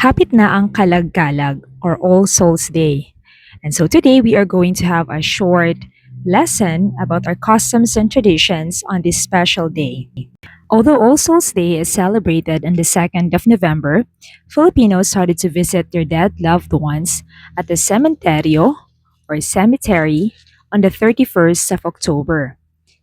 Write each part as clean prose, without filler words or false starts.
Malapit na ang Kalagkalag or All Souls Day. And so today we are going to have a short lesson about our customs and traditions on this special day. Although All Souls Day is celebrated on the 2nd of November, Filipinos started to visit their dead loved ones at the cementerio or cemetery on the 31st of October.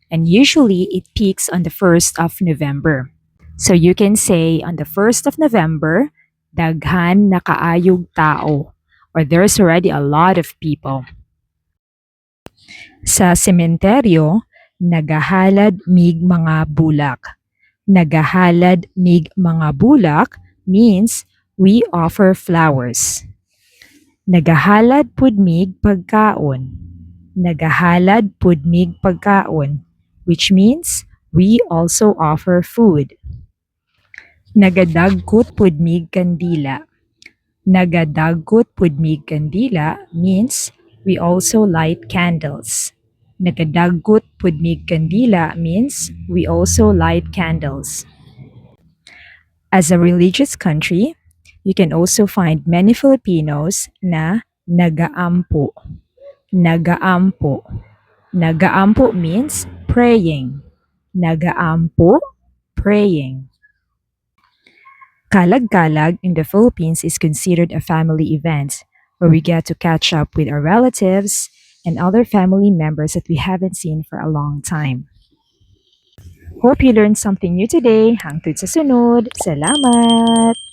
And usually it peaks on the 1st of November. So you can say on the 1st of November, daghan na kaayog tao, or there's already a lot of people. Sa sementeryo, nagahalad mig mga bulak. Nagahalad mig mga bulak means we offer flowers. Nagahalad pud mig pagkaon. Nagahalad pud mig pagkaon, which means we also offer food. Nagadagkot pud mig kandila. Nagadagkot pud mig kandila means we also light candles. Nagadagkot pud mig kandila means we also light candles. As a religious country, you can also find many Filipinos na nagaampo. Nagaampo. Nagaampo means praying. Nagaampo, praying. Kalagkalag in the Philippines is considered a family event where we get to catch up with our relatives and other family members that we haven't seen for a long time. Hope you learned something new today. Hangtod sa sunod. Salamat!